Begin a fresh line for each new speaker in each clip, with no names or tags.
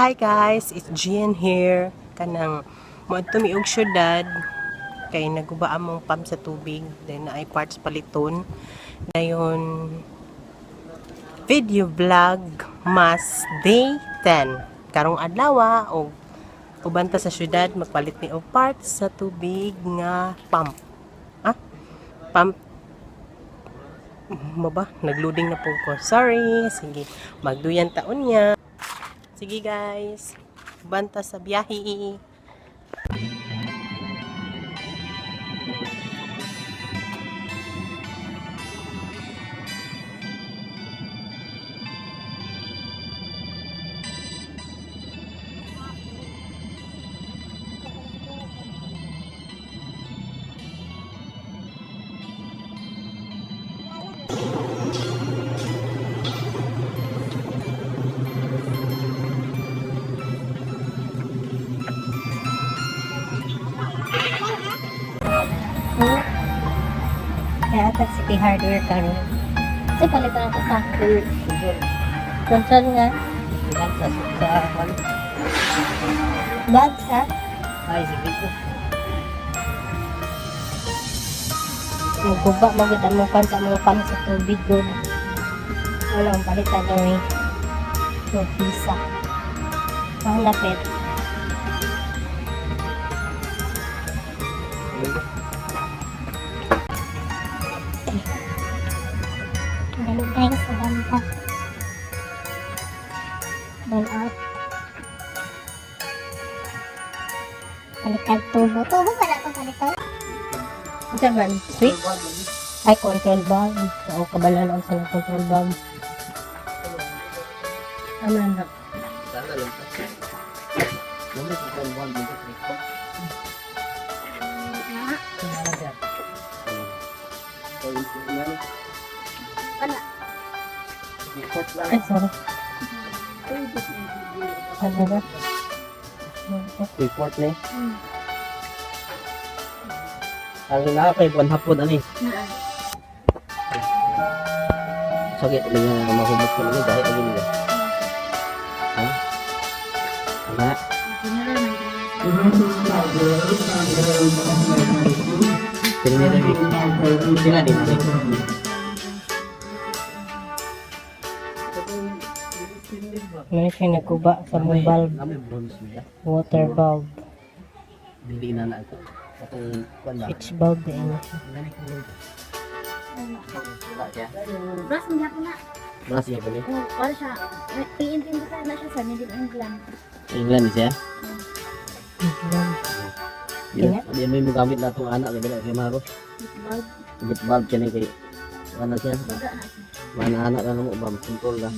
Hi guys, it's Gian here. Kanang moadto mi og syudad kay naguba among pump sa tubig, then naay parts paliton. Dayon video vlog mas day 10. Karong adlaw og uban ta sa syudad, magpalit ni og parts sa tubig nga pump. Ah? Pump mo ba? Nagloading na po ko. Sorry. Sige, magduyan taon niya. Sige guys, banta sa biyahe.
Kaya atag City Hardware karon. Kasi palitan ako sa control nga. Bags ha?
Ay, sige ko.
Maguba magud ang mga sa mga pang sa tubig gud. Wala ang palitan oy. So, pisa. Ang lapit. Hello guys, sa banta. Ball out. Palitan tubo. Tubo pala ito palitan. Unsa man? Switch? Ay, control valve. Oo, kabala lang sa control valve. Ano na?
Sana lang ta. Nandun sa control valve dito, click ko.
Wala.
Report lang.
Ay, sorry. Ano ba?
Report ni. Ang na kay buwan hapon ani. Sakit na nga mahumot ko ni dahil agin nila. Ha? Ana. Pinili ni. Sila din.
Ano siya nagkuba sa mong valve?
Kami bronze nila.
Water valve.
Dili na na ako. Atong kuan ba?
Switch valve din siya.
Wala siya.
Brass man gyapon na.
Brass siya pala.
Oh, wala siya. Iintindi sa na siya sa made in England.
England siya.
England.
Di di may magamit na itong anak kay dili kay Maro.
Bulb.
Git bulb siya ni kay ano siya.
Baga na siya.
Mana anak na mo ba control na.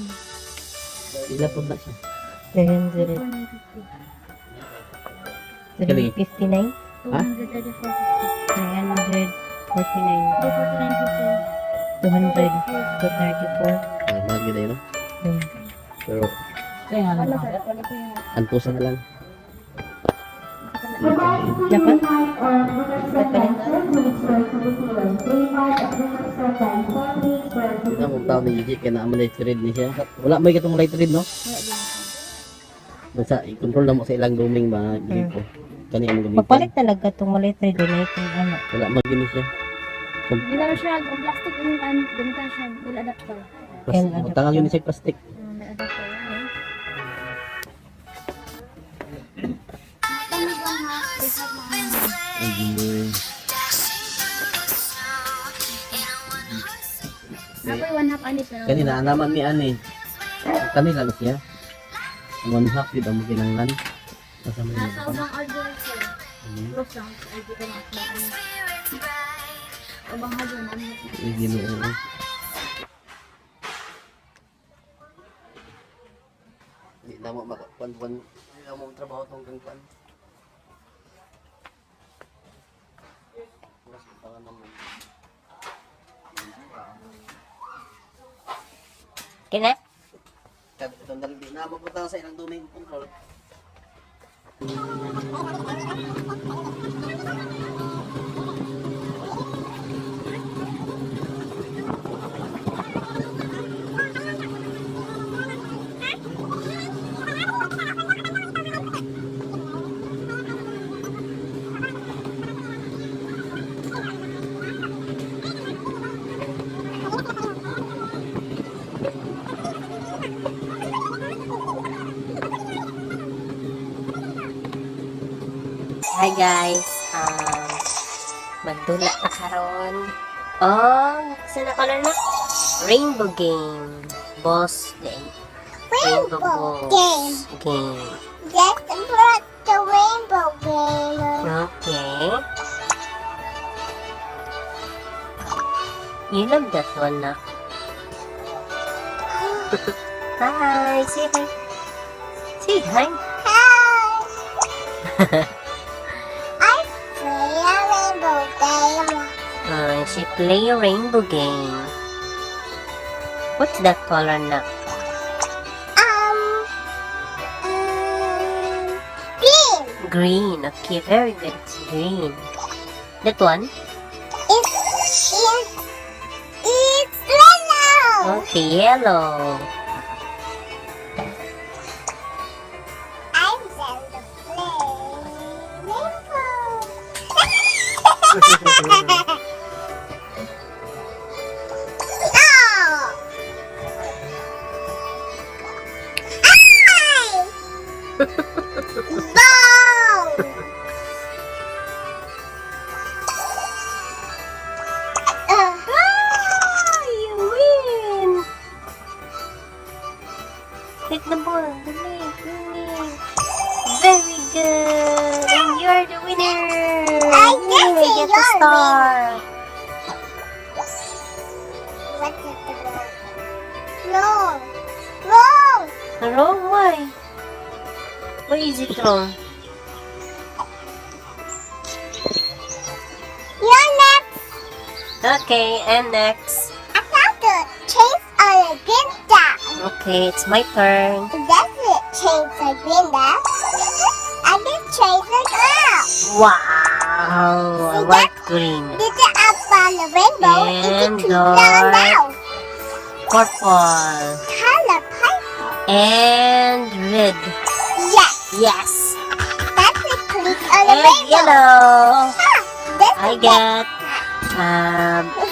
Ila pud na siya.
300.
450.
359?
Ha?
234.50.
349.
249.50.
200. 234.
Ay, mahal gid no. Pero
Wala sir, wala po yung
antusan na lang.
Dapat?
Kita mo tao ni Gigi kay naa man light red ni siya. Wala may katong light red, no? Basta i-control na mo sa ilang roaming ba gid ko. Kani ang gamitin.
Magpalit talaga itong malit rin din itong ano.
Wala man gini siya.
Ginano siya, ang plastic yung kan, gamitan siya, bill adapter.
Plastic. Tangal yun siya plastic.
May adapter. Eh. Tama ba ha? Reset na.
Ay, ginoo.
Ako'y one half ani pero
Kanina naman ni ani. Kani lang siya. One half yun ang kinanglan. Nasa may
Nasa ubang order sir. Close lang, ay di ka na ano. Ubang hardware na ano.
Ay, ginoo. Hindi na mo makakuan-kuan. Hindi na mo trabaho tong kang kuan. Mas baka naman.
Kina?
Itong dalbi na mapunta sa ilang domain control.
Hi guys. Magdula ta karon. Oh, sa na color na? Rainbow game. Boss day.
Rainbow
balls
game.
Game.
Just put the rainbow game.
Okay. You love that one, na? Hi, say hi. Say hi.
Hi. I play a rainbow game.
She play a rainbow game. What's that color na?
Green.
Green. Okay, very good. It's green. That one?
It's yellow.
Okay, yellow.
I'm going to play rainbow. Oh! Ay! Ball!
Ah, you win! Hit the ball. Dali, dali. Very good. And you're the winner.
I
Yay,
get
get
it,
the
you're
star.
What is the wrong? Wrong. Wrong.
Wrong? Why? Why is it wrong?
You're next.
Okay, and next.
I found the chase on a green dot.
Okay, it's my turn.
That's it. Chase a green dot. I can chase a girl.
Wow! I
See
like green.
Did it up on the rainbow?
And
It's a down
dark.
now.
Purple.
Color purple.
And red.
Yes.
Yes.
That's a click on the
And
rainbow.
yellow.
Ah, that's
I
a
get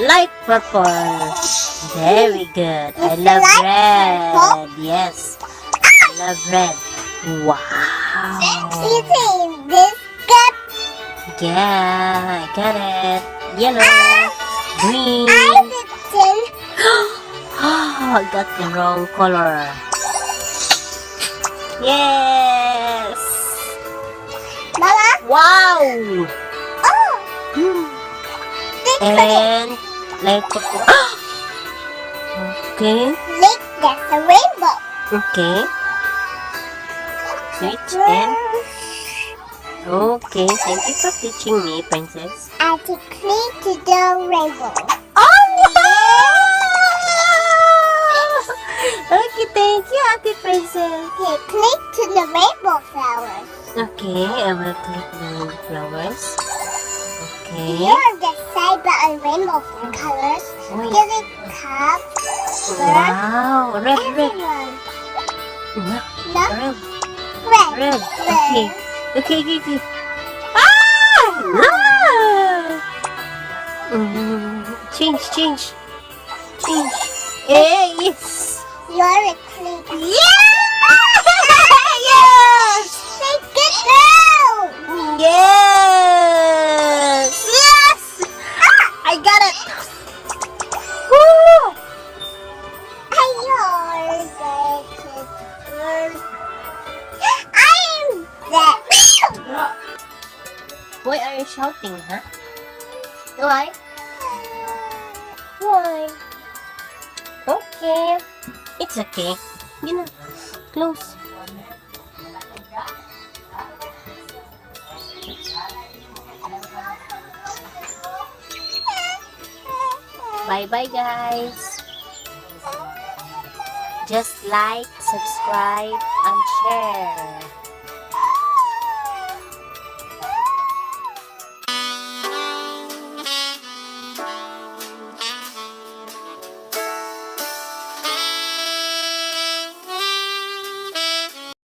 light purple. Very good. I
It's
love
light
red.
purple?
Yes. I love red. Wow.
You see this cup?
Yeah, I got it. Yellow. Green.
I didn't.
Oh, I got the wrong color. Yes.
Mama.
Wow.
Oh, this click.
And light purple. Okay.
Look, that's a rainbow.
Okay. Switch and okay. Thank you for teaching me, princess.
I can click to the rainbow.
Oh wow! Okay, thank you, Ate Princess.
Okay, click to the rainbow flowers.
Okay, I will click the flowers. Okay.
You're the side button rainbow colors.
Wait.
Give it cup.
Wow, red, red.
Everyone.
No,
No,
red,
red.
red. Okay. Okay. Ah! No! Change, change. Change. Eh, yes.
You're a click.
Yeah! Yes!
Say good girl.
Yes! Yes! I got it! Woo!
You're the good girl. I'm the.
Why are you shouting, huh? Why? Why? Okay. It's okay. Close. Bye-bye, guys. Just like, subscribe, and share.